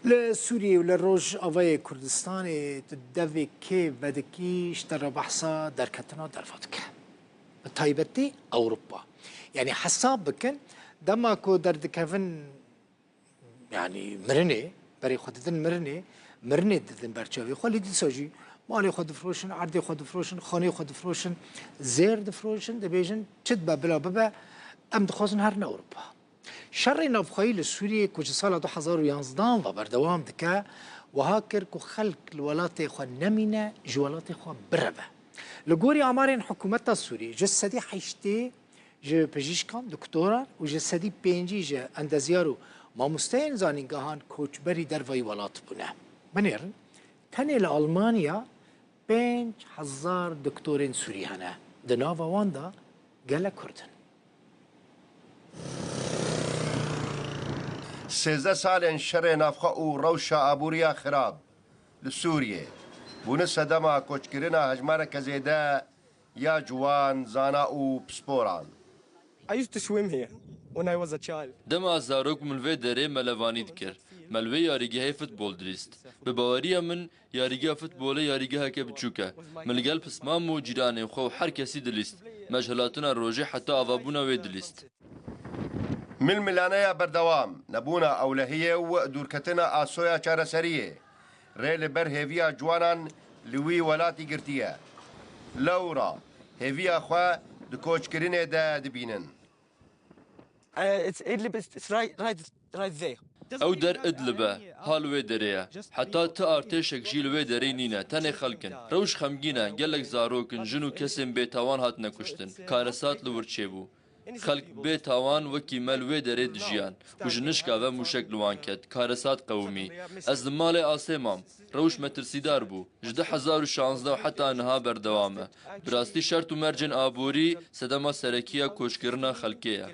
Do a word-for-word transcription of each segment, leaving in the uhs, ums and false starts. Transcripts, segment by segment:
Li Sûriyê û li Rojavayê Kurdistanê tu devê kê vedikî, ji te re behsa derketina derve dike. Bi taybetî Ewropa. Yanî hesab bikin, dema ku derdikevin, yanî mirinê, berê xwe didin mirinê, mirinê didin ber çavê xwe, lê dîsa jî malê xwe difroşin, erdê xwe difroşin, xanê xwe difroşin, zêr difroşin, dibêjin, çi dibe bila bibe, em dixwazin herin Ewropa. Şerê navxweyî li Sûriyê ku ji sala du hezar û yanzdan ve berdewam dike, wiha kir ku xelk li welatê xwe nemîne, ji welatê xwe bireve. Li gorî amarên hikûmeta Sûriyê, ji sedî heştê ji pijîşkan, doktoran û ji sedî pêncî ji endezyar û mamosteyên zanîngehan koçberî derveyî welat bûne. Binêrin, tenê li Almanya pênc hezar doktorên Sûrî hene. Di nava wan de gelek Kurd in. Sêzdeh salên şerê navxwe û rewşa aboriya xirab li Sûriyê bûne sedema koçkirina hejmareke zêde ya ciwan, zana û pisporan. I used to swim here when I was a child. Dema ez zarok bûm li vê derê me levanî dikir. Me li vê yarîgehê futbol dilîst. Bi baweriya min, yarîgeha futbolê yarîgeheke biçûk e. Min li gel pismam û cîranên xwe û her kesî dilîst. Me ji hilatina rojê heta avabûna wê dilîst. Milmilaneya berdewam, nebûna ewlehiyê û dûrketina asoya çareseriyê rê li ber hêviya ciwanan li wî welatî girtiye. Lewra hêviya xwe di koçkirinê de dibînin. Uh, it's Idlib, it's, it's right, right, right there. Ew der Idlib e, ha li wê derê ye. Heta ti artêşek jî li wê derê nîne, tenê xelk in. Rewş xemgîn e, gelek zarok in, jin û kesên bêtawan hatine kuştin. Karesat li wir çêbû. Xelk bê tawan wekî me li wê derê dijiyan û ji nişka ve mûşek li wan ket. Karesat qewimî. Ez li malê asê mam. Rewş metirsîdar bû. Ji du hezar û şazdeh û heta niha berdewam e. Bi rastî şert û mercên aborî sedema serekî ya koçkirina xelkê ye.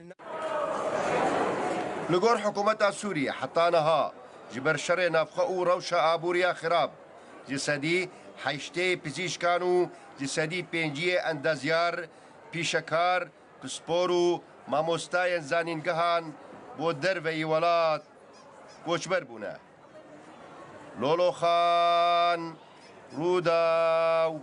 Li gor hikûmeta Sûriyê heta niha ji ber şerê navxwe û rewşa aboriya xirab ji sedî heştê pizîşkan û ji sedî pênciyê endezyar, pîşekar, pispor û mamostayên zanîngehan bo derveyî welat koçber bûne. Lolo Xan, Rûdaw.